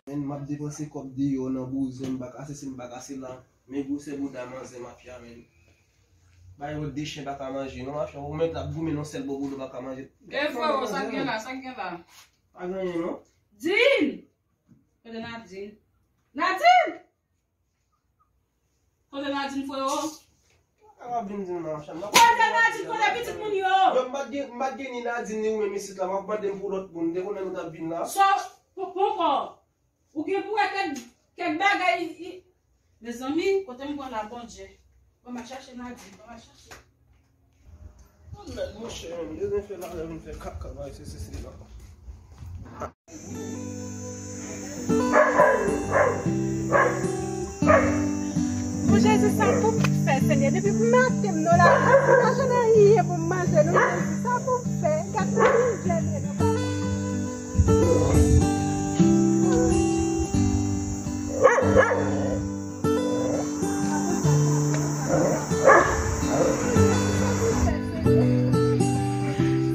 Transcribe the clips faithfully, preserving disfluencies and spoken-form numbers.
Men m ap depanse kòb deyò nan bouzen, m pa kase si m pa kase la. Men gwosè bouda manzè mafya, men. Bay yo de chen pa ka manje, non, mafya. Ou menm t ap goumen nan sèl bò bouda pa ka manje. E frè, sa k gen la, sa k gen la? Pa gen anyen, non. Din! Kote Nadine? Nadine! Kote Nadine, frero? Sa w ap vin di m nan, mafya? Kote Nadine? Kote pitit moun yo? Yo, m pa t gen, m pa t gen ni Nadine, ni ou menm isit la. W ap mande m pou lòt moun. M te konnen nou t ap vin la. So, pou, pou kò. Ou gen pou wè kèk, kèk bagay, i, i. Mezanmi, kote m pran la, Bondye? Ban m al chache Nadine, ban m al chache. Mèd, monchè, m bezwen fè lalè, vin fè kaka, bay, se, se, se la. Bon, Jezi, sa pou m fè, Senyè? Depi maten m nan lari, m pa janm anyen pou m manje, non, Jezi, sa pou m fè? Gad mizè m ye, non, papa.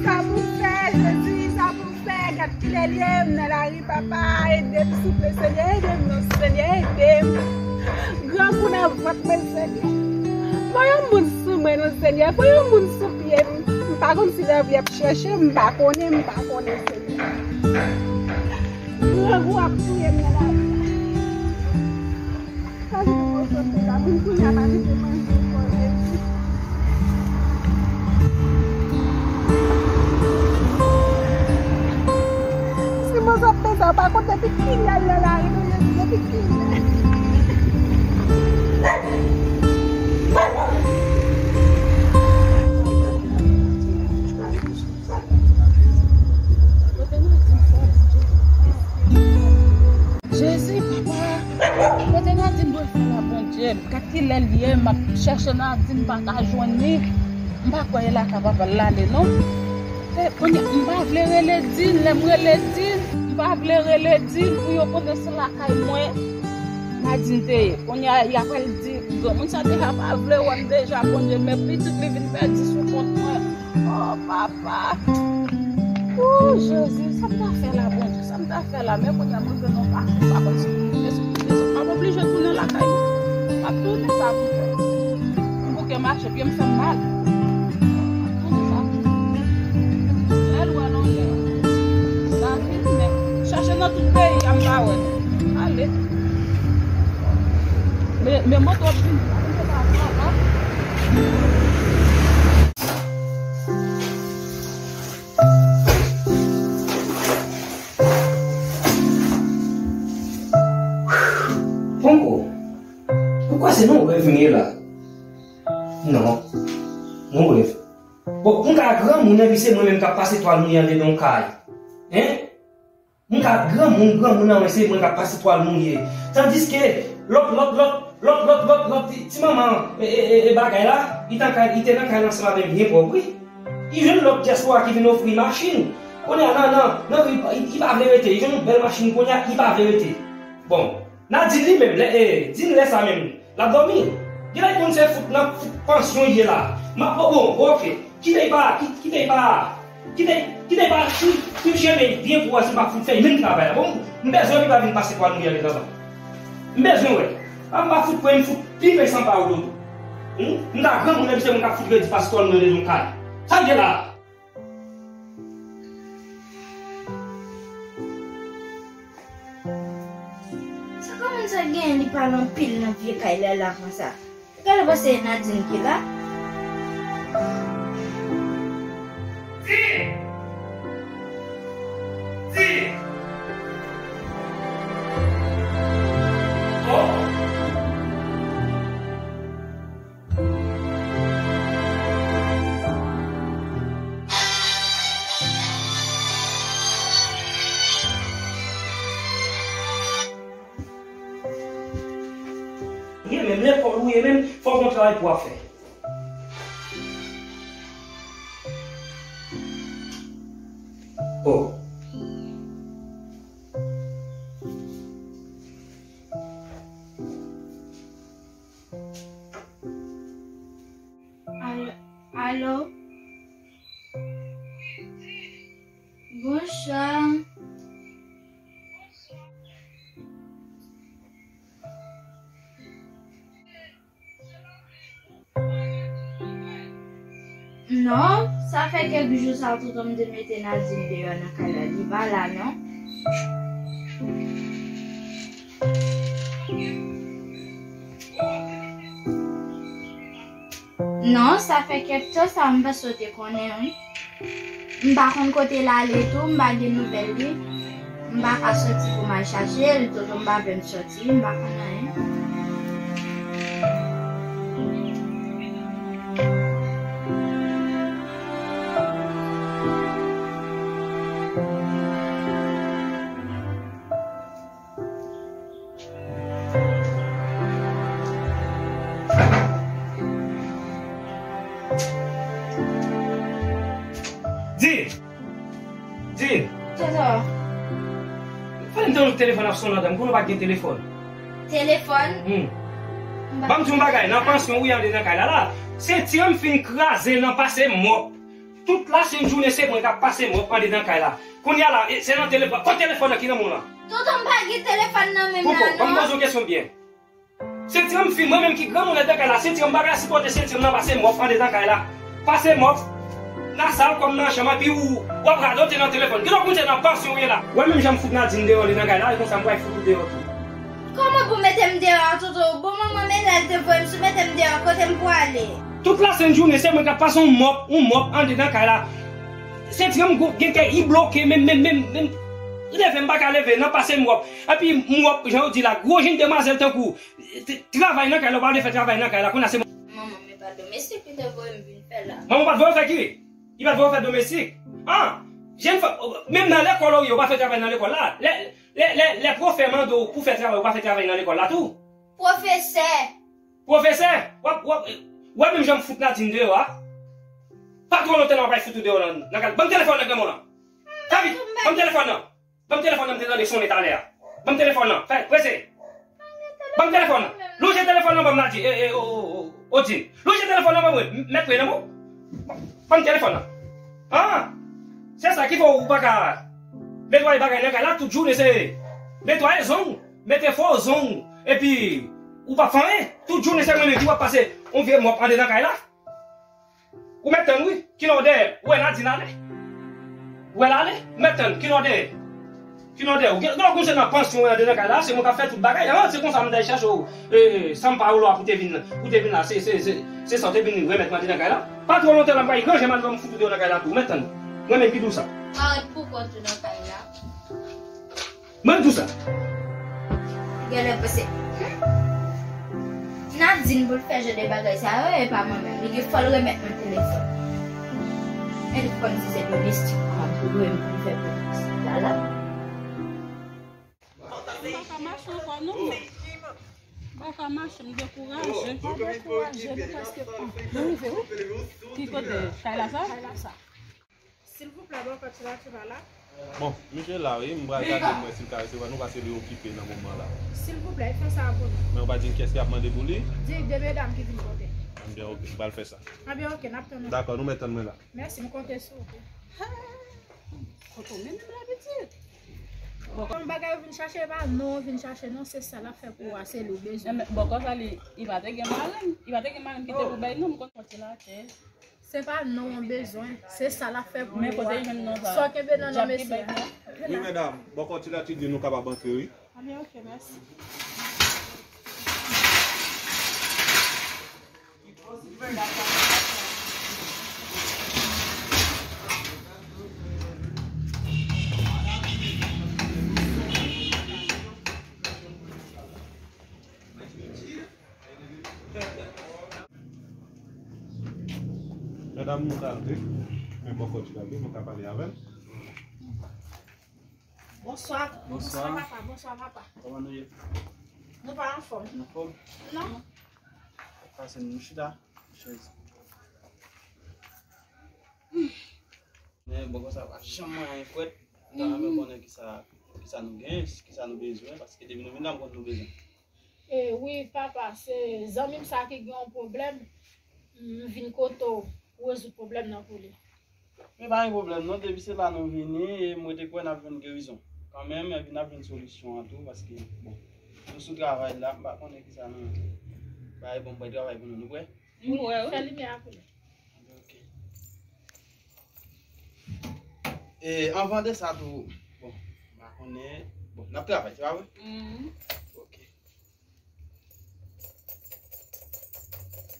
Sa pou m fè, Jezi, sa pou m fè? Gad kilè l ye, m nan lari, papa, ede m, souple, Senyè, ede m, non, Senyè, ede m. Grangou nan vant mwen, Senyè. Voye yon moun sou mwen, non, Senyè, voye yon moun sou pye m. M pa konn si lèvye ap chèche m, m pa konnen, m pa konnen, Senyè. Grangou ap touye m nan lari. Pa kite m soti la, moun kounye a pa kite manje ankò, Jezi. Si mwen sot bezwen, pa konn depi kilè l nan lari, non, Jezi, depi kilè. Jezi, papa, kote Nadine dwe fè la, Bondye? Gad kilè l ye, m ap chèche Nadine, m pa ka jwenn li. M pa kwè e lakay papa l l ale, non. E, kounye a, m pa vle rele Din, lè m rele Din, m pa vle rele Din pou yo konnen se lakay mwen Nadine te ye. Kounye a, y ap al di, granmoun sa deja pa vle wè m deja, Bondye, men pitit li vin pèdi sou kont mwen. Oh, papa. Oh, Jezi, sa m ta fè la, Bondye? Sa m ta fè la? Men kounye a, mwen jwenn yon kafou, m pa konn si m te sou, m te sou, m ap oblije tounen lakay mwen. M ap tounen, sa pou fè. M bouke mache, pye m fè m mal. M ap tounen, sa pou fè. Lè l wè l anlè. Sa vin, men chèche nan tout peyi a, m pa wè l. Ale. Men, men mwen twò vin. Poko. Ou kwè se nan rèv m ye la? Non. Nan rèv. Bon, m ka granmoun, epi se mwen menm k ap pase twal mouye anndedan yon kay. Hein? M ka granmoun, granmoun an, se mwen k ap pase twal mouye. Tandiske lòt, lòt, lòt, lòt, lòt, lòt, lòt, ti, ti manman, e, e, e, e bagay la, li te nan kay, li te nan kay la ansanm avè m byen pwòp, wi. Li jwenn lòt dyaspora ki vin ofri machin. Kounye a, nan, nan, nan, li, li, li pa vle rete. Li jwenn yon bèl machin kounye a, li pa vle rete. Bon, Nadine li menm, lè, e, Din lè sa menm, l ap dòmi. Genlè konn se fout nan fout pansyon li ye la. M ap, bon, bon, ok. Kite l pa, ki-, kite l pa, kite, kite l pa, tou, touche men byen pou wè si m pa fout fè l menm travay la. Bon, m bezwen li pa vin pase twal mouye anndedan. M bezwen wè. Pa m pa fout kwè m fout pi pè san pa w do. Hmm? M ta granmoun epi se mwen k ap fout redi pase twal mouye anndedan yon kay. Sa l ye la? Sa kòman sa genyen li pale anpil nan vye kay la la konsa? Gade panse Nadine ki la. Di! Di! Oh! Ye menm lekòl ou ye menm, fòk gon travay pou w ap fè. Oh. Alo, alo? Bonswa. Non, sa fè kèk jou sa tonton m te mete Nadine deyò nan kay la. Li pa la non. Non, sa fè kèk tan sa, m panse w te konnen, wi. M pa konn kote l ale tou, m pa gen nouvèl li. M pa ka soti pou m al chache l, tonton m pa vle m soti, m pa konn anyen. Di! Di! Tonton. Fè m tande telefòn ap sonnen, m konnen w pa gen telefòn. Telefòn? Hmm. M pa Ban m di yon bagay, nan pansyon wi andedan kay la la. Senti an m fin kraze nan pase mòp. Tout lasent jounen se mwen k ap pase mòp andedan kay la. Kounye a la, e, se nan telefòn. Kot telefòn nan ki nan men w lan? Tonton, m pa gen telefòn nan men m la non. Ban m poze w kesyon byen. Senti an m fin, mwen menm ki granmoun andedan kay la, senti an m pa ka sipòte senti an m nan pase mòp andedan kay la. Pase mòp nan sal kòm nan chanm, epi ou, w ap radote nan telefòn. Kilè w konn se nan pansyon w ye la? Wè menm jan m fout Nadine deyò andedan kay la, e konsa m pral fout ou deyò tou. Kòman pou mete m deyò a, tonton? Bon, manman m e lè l te voye m sou mete m deyò, kote m pou ale? Tout lasent jounen, se mwen k ap pase yon mòp, yon mòp andedan kay la. Senti an m gen kè i bloke, menm, menm, menm, menm. Leve m pa ka leve, nan pase mòp. Epi mòp, jan yo di la, gwo jèn demwazèl tankou w. Te, travay nan kay la, w pa vle fè travay nan kay la, kounye a se. Manman m e pa domestik li te voye m vin fè la. Manman w pa t voye w fè ki? Li pa t voye w fè domestik? An! Jèn fanm, menm nan lekòl ou ye, w pa fè travay nan lekòl la. Lè, lè, lè, lè pwofè mande w pou fè travay, w pa fè travay nan lekòl la tou. Pwofesè. Pwofesè? W ap, w ap, w ap menm jan m fout Nadine deyò a. Pa twò lontan nan w ap al fout ou deyò nan, nan kay. Ban m telefòn nan granmoun lan. Fè vit, ban m telefòn nan. Ban m telefòn nan m te tande sonnen talè a. Ban m telefòn nan. Fè, prese. Ban m telefòn nan. Lonje telefòn nan ban m la di. E, e, o, o, o, Odin. Lonje telefòn nan ban mwen. M, mèt prè nan men w. Ban m telefòn nan. An! Se sa ki fè w pa ka netwaye bagay nan kay la tout jounen se netwaye zong, mete fo zong, epi ou pa fè anyen. Tout jounen se mwen menm ki w ap pase yon vye mòp andedan kay la. Ou mèt tann wi, kilè w dèyè, ou wè Nadine ale? Ou wè l ale? Ou mèt tann, kilè w dèyè? Kilè w dèyè? Ou gen, gen w konn se nan pansyon w andedan kay la, se mwen k ap fè tout bagay. An, se konsa m t al chache w, e, e, san m pa wè w la pou te vin, pou te vin la, se, se, se, se sa w te vin remèt mwen andedan kay la. Pa twò lontan la, m pral ranje m al ban m fout ou deyò nan kay la tou, ou mèt tann. Mwen menm ki di w sa. Pa ret pou kont ou nan kay la. Mwen di w sa. Genlè panse, hmm, Nadine pou l fè jan de bagay sa yo, e pa mwen menm. Li gen fò l remèt mwen telefòn. E li konn si se domestik kòman pou lwe m pou l fè domestik la la. M pa ka mache ankò non. M pa ka mache, m dekouraje. Pa dekouraje, nou prèske pa. Nou rive wi. Ki kote? Kay la sa? Kay la sa. Silvouplè, bòkòt la, tu vas là? Bon, misye la wi, m pral gade m wè si l ka resevwa nou, paske li okipe nan moman la. Silvouplè, fè sa pou nou. Men ou pa di m kiyès ki ap mande pou li? Di de medam ki vin kote. Anben, ok, m pral fè sa. Anben, ok, n ap tann ou. Dakò, nou mèt tann mwen la. Mèsi, m konte sou ou. Kote w menm la, pitit? Bon, kòm bagay ou vin chache, e pa non ou vin chache non, se sa l ap fè pou ou a, se li w bezwen. Bòkòt sa, li, li pa te gen marenn, li pa te gen marenn ki te pou bay non, m konn. Kote l atè. Se pa non w bezwen, se sa l ap fè pou ou a. Men kote l jwenn non sa? Sa w kenbe nan non mesye a. Wi, medam. Bòkòt la, ti di nou kapab antre, wi. Anben, ok, mèsi. Medam, nou ka antre. Men bòkòt la, nou ka pale avè l. Bonswa. Bonswa. Bonswa, papa. Bonswa, papa. Kòman nou ye? Nou pa anfòm. Nou anfòm? Non. Pase nou chita. Chèz. Men bòkòt sa pa janm anyen fwèt. M ta renmen konnen kisa, kisa nou gen, kisa nou bezwen, paske depi nou vin la, m konn nou bezwen. E wi, papa, se zanmi m sa ki gen yon pwoblèm. M vin kote w pou rezoud pwoblèm nan pou li. Men pa gen pwoblèm non, depi se la nou vini, e mwen te kwè n ap jwenn gerizon. Kanmenm, epi n ap jwenn solisyon an tou, paske, bon, nou sou travay la, m pa konnen kisa nou bay bon bay travay pou nou, nou prè? M prè, wi. Fè limyè a koule. Ok. E anvan de sa tou, bon, m pa konnen, bon, n ap travay, se pa vre? Mhm. Ok.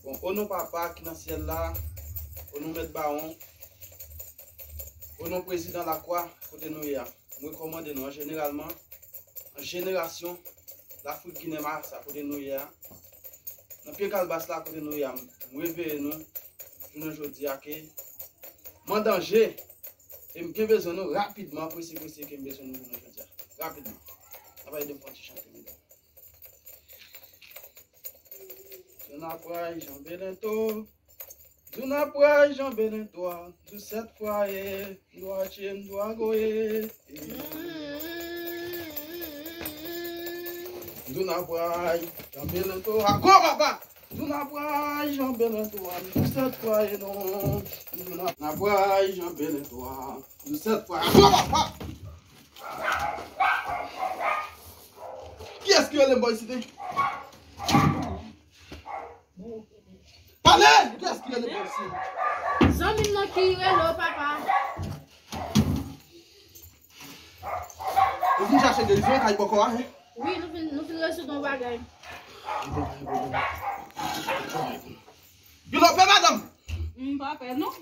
Bon, o non Papa ki nan syèl la, o non Mèt Bawon, o non Prezidan Lakwa, kote nou ye a, m rekòmande nou an jeneralman, an jenerasyon, Lafrik Ginen Marasa, kote nou ye a, nan pye kalbas la, kote nou ye a, m reveye nou, jounen jodi a, ke m an danje, e m gen bezwen nou rapidman, prese, prese, ke m bezwen nou jounen jodi a, rapidman. N ap ede m fè yon ti chante, medam. Djou n ap pray Jan Belento. Djou n ap pray Jan Belento a. Djou sèt fwa e, djou atye m, djou agoye. Djou n ap pray Jan Belento a. Gwo papa! Djou n ap pray Jan Belento a. Djou sèt fwa e non. Djou n ap pray Jan Belento a. Djou sèt fwa. Gwo papa! Kiyès ki rele m bò isit? Pale! Kiyès ki rele m bò isit? Zanmi m nan ki rele w, papa. Ou vin chache gerizon kay bòkò a, hein? Wi, nou vin, nou vin rezoud yon bagay. Gen lè w pè, madanm? M pa pè, non.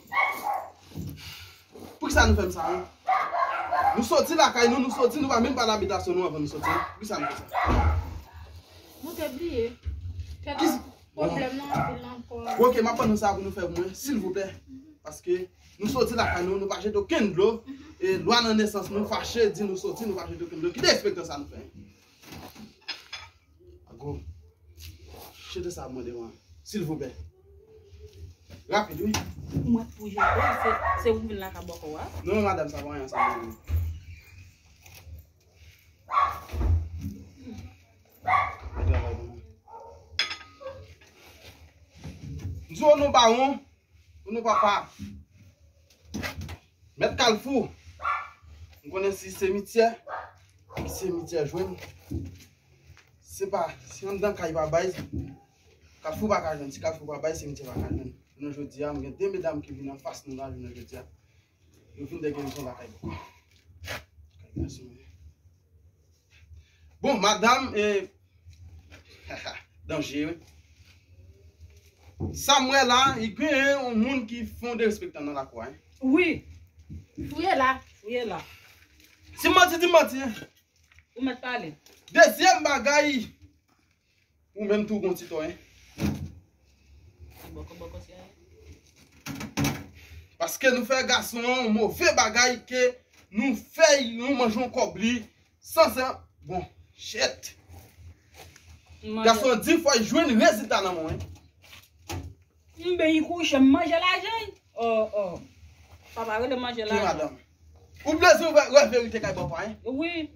Poukisa nou fè m sa, hein? Nou soti lakay nou, nou soti, nou pa menm pale abitasyon nou anvan nou soti. Poukisa nou fè sa? Nou te bliye. Kèt, pwoblèm nan anpil ankò. Ok, m ap ban nou sa pou nou fè pou mwen, silvouplè. Paske nou soti lakay nou, nou pa jete okenn dlo. E lwa nan nesans nou fache, di nou soti, nou pa jete okenn dlo. Ki derespektan sa nou fè? Ago. Jete sa mwen devan. Silvouplè. Rapid, wi. Mwen pou jete, se, se ou vin la ka bòkò a. Non, madanm, sa pa anyen, sa mwen. Mwen travay pou mwen. M di w non, bawon. Pou nou papa. Mèt Kalfou. M konnen si simityè, si simityè jwenn. Se pa, si anndan kay pa bay, Kalfou pa ka jwenn. Si Kalfou pa bay, simityè pa ka jwenn. Jounen jodi a, m gen de medam ki vin anfas nou la, jounen jodi a. Yo vin de gerizon lakay bòkò. Kay gason yo. Bon, madanm, e, danje, wi. Sa m wè la, i gen yon moun ki fè yon derespektan nan lakou a, hein? Wi. Fouye la. Fouye la. Si m manti, di m manti, hein? Ou mèt pale. Dezyèm bagay, ou menm tou gon ti tò, hein? Bòkò, bòkò, se anyen. Paske nou fè gason an yon move bagay ke nou fè, nou manje yon kòb li san sen. Bon, shit. Gason an di fò l jwenn rezilta nan men w, hein? M benyen kouche, m manje lajan. Oh, oh. Papa rele manje lajan. Ki madanm? Ou bezwen wè, wè verite kay bòkò a, hein? Wi.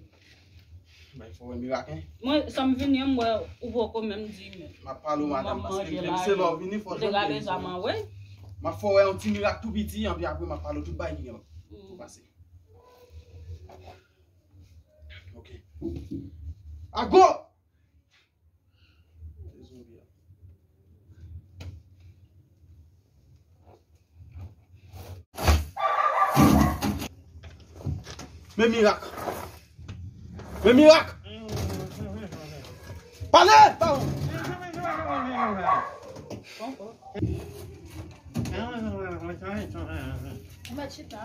Bay fò wè mirak, hein? Mwen, sa m vini an, m wè ou poko menm di men. M ap pale w, madanm, paske m se lè w vini, fò jwenn verite. M ap fè w wè yon ti mirak tou piti, anpi apre m ap pale w tout bagay ki gen pou pase. Ok. Ago! Men mirak. Men mirak. Pale! Ou mèt chita.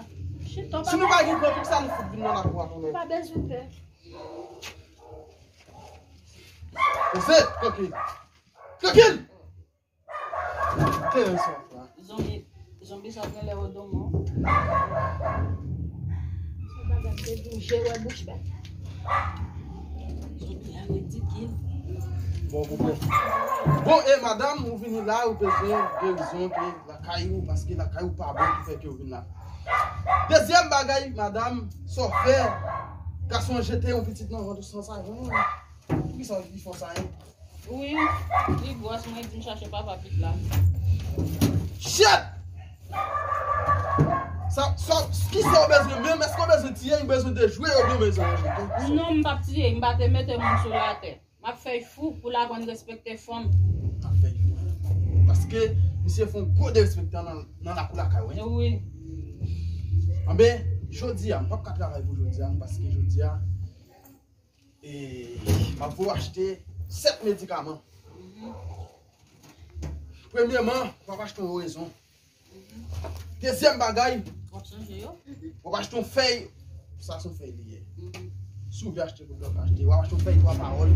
Chita, si nou pa gen plan, poukisa nou fout vin nan lakou a, nou menm? Pa bezwen pè. Poze, trankil. Trankil! Teren sa, fra. Zonbi, zonbi sa genlè odomo. Sa bagay te bouje, wè bouch bèt. Zonbi a ridikil. Bon, bon, bon. Bon, e madanm, ou vini la, ou bezwen gerizon ke lakay ou, paske lakay ou pa bon, ki fè ke ou vin la. Dezyèm bagay, madanm, sa w fè, gason an jete yon pitit nan vant ou san sav, hein? Poukisa li fè sa, hein? Wi, li gwòs, mwen di m chache papa pitit la. Shit! Sa, sa, kisa w bezwen menm? Èske w bezwen tiye l, ou bezwen dejwe l, oubyen w bezwen ranje kò? Non, m p ap tiye l, m pa te mete moun sou latè. M ap fè l fou pou l aprann respekte fanm. M ap fè l fou. Paske misye fè yon gwo derespektan nan, nan lakou lakay ou, wi. Wi. Anben, jodi a, m p ap ka travay pou jodi a, paske jodi a, e, m ap voye achte sèt medikaman. Premyèman, w ap achte yon rezon. Dezyèm bagay, w ap chanje yo? W ap achte yon fèy. Sa se yon fèy li ye. Si w vle achte pou w achte, w ap achte yon fèy twa pawòl.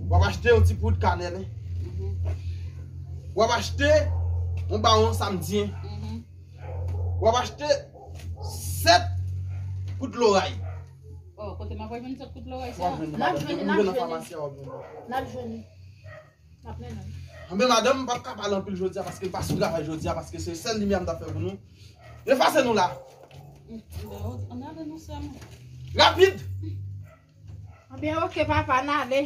W ap achte yon ti poud kanèl. W ap achte yon bawon samdi. W ap achte sèt kout loray. Oh, kote m ap jwenn sèt kout loray sa? W ap jwenn li, madanm. Depi w rive nan famasi a, w ap jwenn li. N ap jwenn li. N ap mennen l. Anben, madanm, m p ap ka pale anpil jodi a paske m pa sou travay jodi a, paske se sèl limyè m t ap fè pou nou. Efase nou la. Ann ale non sè mwen. Rapid! Anben, oke, papa, n ale.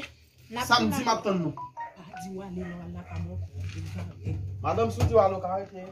N ap Samdi, m ap tann nou. Pa di w ale, lè w al la pa mwen. Madanm, si w di w ale, w ka rete.